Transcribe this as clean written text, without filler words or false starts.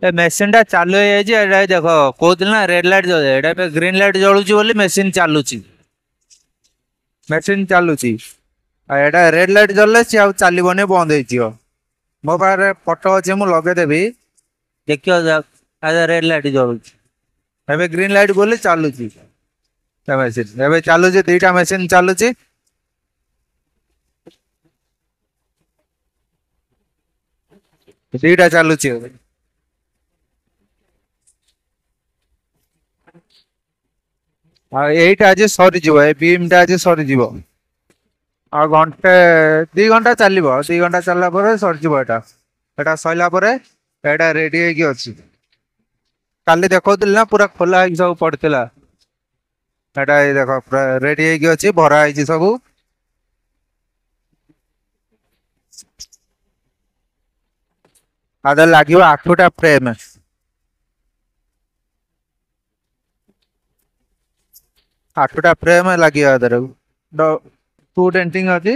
ଏ ମେସିନଟା ଚାଲୁ ହେଇଯାଇଛି। ଏଇଟା ଦେଖ, କହୁଥିଲି ନା ରେଡ୍ ଲାଇଟ୍ ଜଳେ, ଏଇଟା ଏବେ ଗ୍ରୀନ୍ ଲାଇଟ୍ ଜଳୁଛି ବୋଲି ମେସିନ ଚାଲୁଛି, ମେସିନ ଚାଲୁଛି। ଆଉ ଏଇଟା ରେଡ୍ ଲାଇଟ୍ ଜଳିଲେ ସିଏ ଆଉ ଚାଲିବନି, ବନ୍ଦ ହେଇଯିବ। ମୋ ପାଖରେ ଫଟୋ ଅଛି, ମୁଁ ଲଗେଇଦେବି, ଦେଖିବ। ରେଡ୍ ଲାଇଟ୍ ଜଳୁଛି, ଏବେ ଗ୍ରୀନ୍ ଲାଇଟ୍ ବୋଲି ଚାଲୁଛି ମେସିନ। ଏବେ ଚାଲୁଛି, 2ଟା ମେସିନ ଚାଲୁଛି। 2ଟା ଚାଲୁଛି ଏବେ। ଆଉ ଏଇଟା ଆଜି ସରିଯିବ, ଏ ବିମ୍ଟା ଆଜି ସରିଯିବ। ଆଉ ଘଣ୍ଟେ 2 ଘଣ୍ଟା ଚାଲିବ, 2 ଘଣ୍ଟା ଚାଲିଲା ପରେ ସରିଯିବ ଏଇଟା। ଏଇଟା ସରିଲା ପରେ ଏଇଟା ରେଡି ହେଇକି ଅଛି। କାଲି ଦେଖାଉଥିଲି ନା, ପୁରା ଖୋଲା ହେଇକି ସବୁ ପଡିଥିଲା। ଏଇଟା ଏଇ ଦେଖ, ପୁରା ରେଡି ହେଇକି ଅଛି, ଭରା ହେଇଛି ସବୁ। ଆଉ ଲାଗିବ 8ଟା ଫ୍ରେମ୍, 8ଟା ଫ୍ରେମ୍ ଲାଗିବ। 2 ଡେଣ୍ଟିଂ ଅଛି।